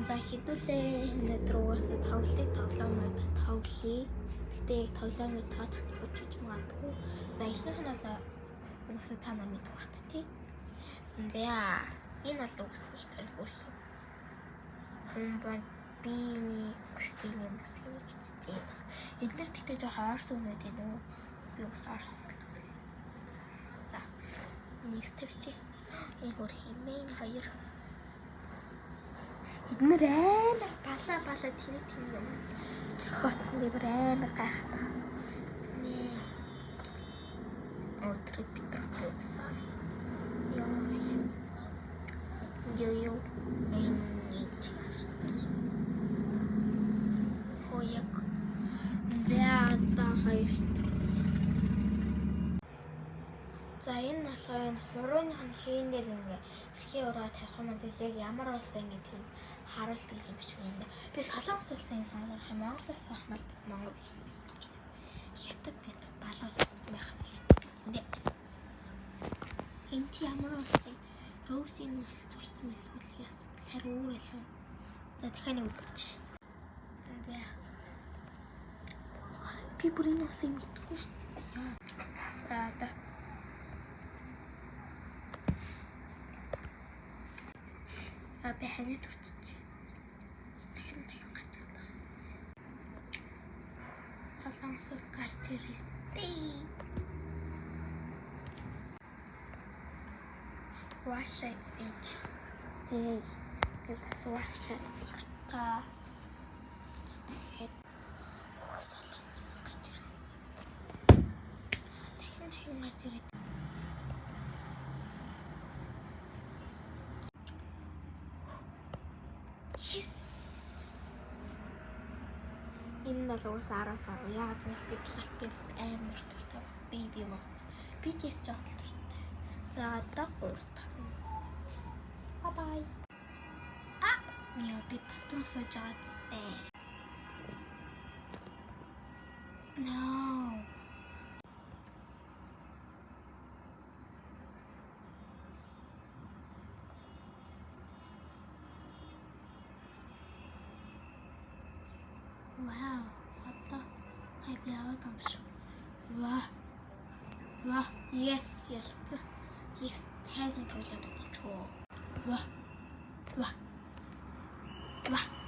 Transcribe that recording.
За, хэдүүлээ өнөөдөр угаасаа тоглолтыг тоглоомнууд тоглоё. Гэтэ яг тоглоомнууд тооцохгүй ч магадгүй. За, эхнийх нь бол угаасаа та нар мэдэх байх та, тий. За, энэ бол угаасаа их тань хөрсөн. Хүн биений хүсэний мүсгэний гэж бас. Эднэр тэгтээ жоохон орс өгнөд байна уу? Би угаасаа орс өгөх. За, нэг тавьчих. Энэ хөрх юм ээ хоёр. Эднэр амар балаа балаа тэнэг тэнэг юм зохиоцсон, би бүр амар гайхаад. Нэ. Өдрө битрэ угаасаа. Йоо. Йоо ёо. Энэ чи хоо яг. За, одоо хоёрт. За, энэ болохоор энэ хурууных нь хийнээр ингээ эрхийн ураа тавих юм бол яг ямар улсын гэдгийг харуулдаг юм биш үү? Би Солонгос улсын сонгох юм, Монгол улсын хамаал бас Монгол улсын сонгож байна. Хятад бит балаа улс байх юм шүү дээ. Энэ чи ямар улсын Росийн улс зурсан байсан бэл яасан бэл харин өөр байлаа. За, дахиад нэг үзчих. За. Би бүр энэ улсыг мэдэхгүй шүү дээ. Яа. За, одоо а би ханаад хүрчих. Дахин дахин гарч ирлээ. Солонгос ус гарч ирсэн. Russia stage. Hey, би бас Russia дуртай. Тэгэхээр Солонгос ус гарч ирсэн. Дахин дахин гарч ирээд. Yes. Энэ бол уусаа 10-аас 10. Яагаад гэвэл би Blackpink амар дуртай, бас Baby Monster. BTS жоохон дуртай. За, одоо 3 дахь. Bye bye. А, яа, би дотор сууж байгаа зү. No. Вау, одоо гайгүй яваад юм шүү. Ва. Ва. Yes, ялцсан. Yes, тайлан тоглоод үзчихв. Ва. Ва. Ва.